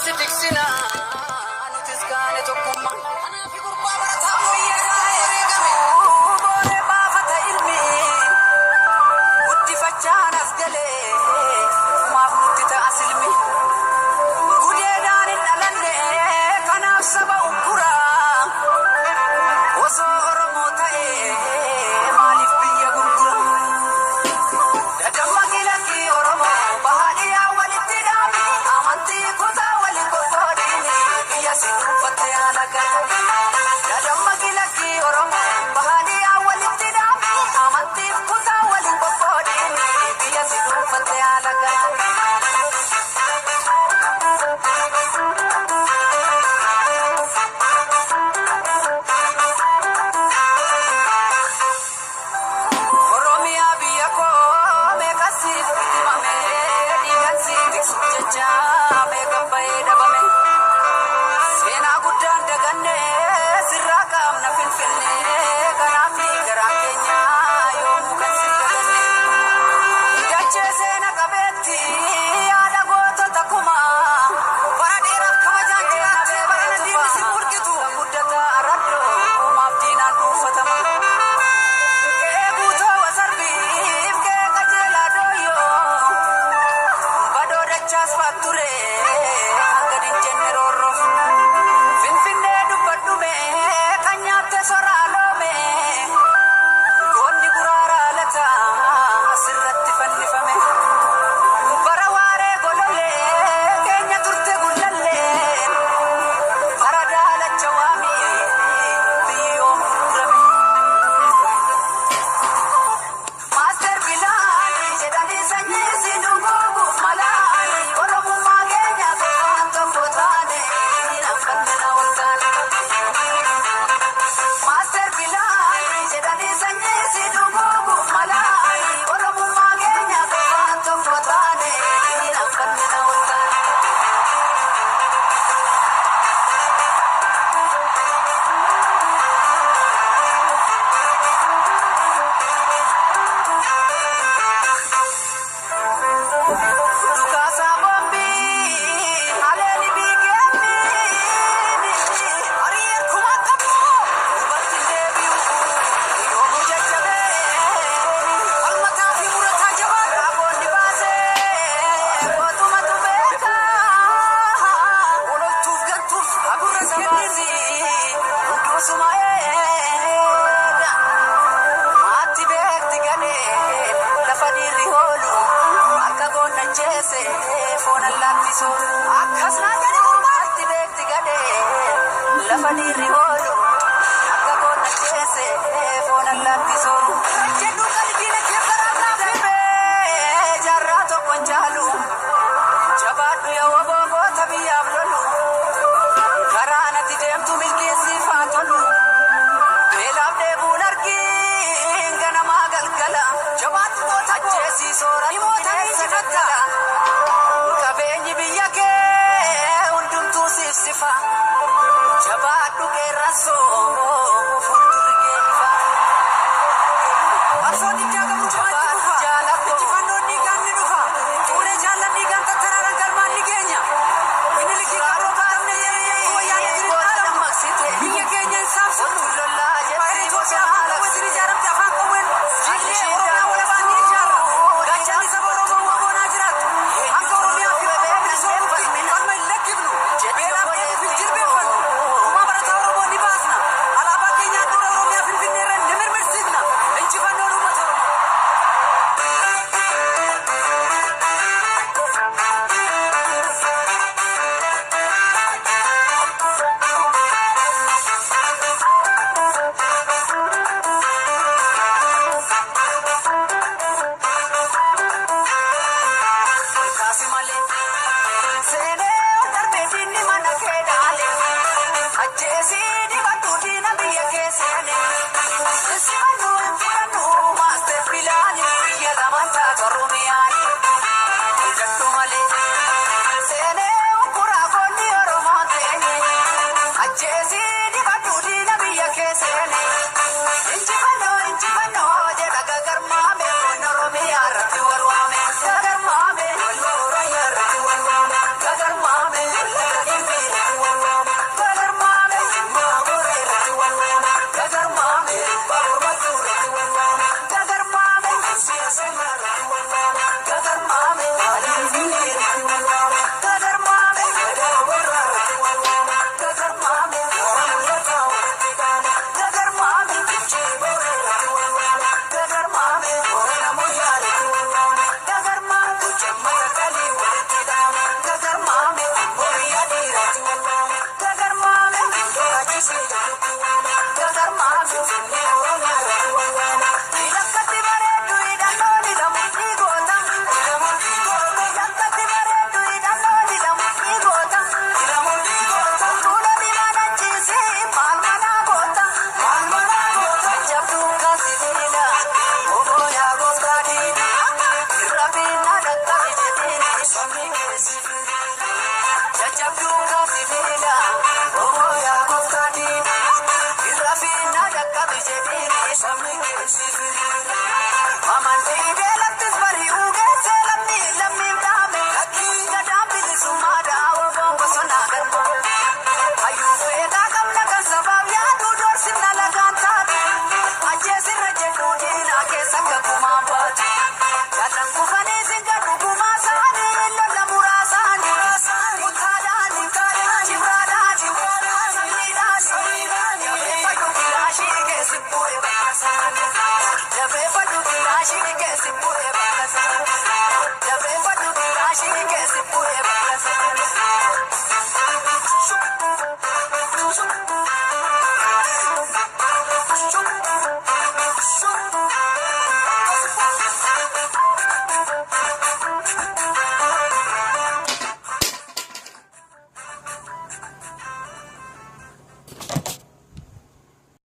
Si tiksina nutis kaane tokkummaa. Booree baafata ilmi guddifachaan as galee maaf nutti ta'a silmi. Gudeedhaan hin dhalanne kanaaf saba ukkuraa. Osoo Oromoo ta'ee maaliif biyya gurgura? Dadamma kilakki Oromoo bahaadhiyaa walitti dhaabi amantii kutaa waliin qoqqoodini biyya si dhuunfatte haala galu. Dadamma kilakki Oromoo bahaadhiyaa walitti dhaabi amantii kutaa waliin qoqqoodini biyya si dhuunfatte haala galu. Oromiyaa biyya koo meeqa siif bitimame dhiigaan si tiksuuf jecha meeqa bahee dhabame. Seenaa guddaan daganne sirraa qaamna Finfinne kanaaf garaan keenya yoomuu kan si daganne. Dachee seena qabeetti yaada gootota kumaa bara dheeraaf kabajaan jiraatte bara diinni si burqitu guddata araddoo uumaaf diinaan dhuunfatama. Qe'ee guutoo wasarbiif qe'ee qajeelaa dooyyoo badoo dachaas faatture hanga dinjenne roorroof. Finfinnee dubbadhume kan nyaatte soraa loome goonni guraaraa lata asirratti fannifame. Bara waaree golollee keenya turte gullallee bara daalacha waamii biyyoon gurgurame. Maaster bilaani jedhanii sanyii si dhugooguuf malaani Oromummaa keenya qofaan tokko taane hinaffanne na ol taane. Maaster bilaani jedhanii sanyii si dhugooguuf malaani Oromummaa keenya qofaan tokko taane hinaffanne na ol taane. Dhukaasaa boombii haleeli biigeemmi ari'ee kuma qabu dubartiin deebi'u yoomuu jajjabee falmataa fi murataa jabaa raaboonni baasee mootummaatu beekaa ololtuuf gantuuf agurra sabaasi hunduusuma eega. Maatti beekti galee lafa dhiirri hoolu akka goonna jeese foon allaatti soolu. Akkas naa jedhe maatti beekti galee lafa dhiirri hoolu akka goonna jeese foon allaatti soolu. Jedhu qalbiin kee barataa fibee jaarraa tokko hin caalu jabaadhu yoo boboota biyyaaf lolu karaa natti deemtu milkeessiif haa tolu. Beelaaf dheebuun argiin ganamaa galgala. Jabaatu goota ajjeesii soora himoota injifatta. Qabeenyi biyya kee hundumtuu siif sifa. Jabaadhu qeerransoo fuuldurri kee ifa. Qabsoon diddaa gabrummaa itti fufa. Injifannoon dhiigaan ni dhufa. Fuulee jaallan dhiigaan tattaraaran galmaan ni geenya. Minilikii qabroo kaafne yeroo wayyaanee jiru dhaalamu. Biyya keenya hin saamsifnu. Baay'ee Itoophiyaa afaan qawweetiin ijaaramte afaan qawween diinee Oromiyaa walabaan ni ijaarra. Gaachanni saba Oromoo boonaa jiraatu.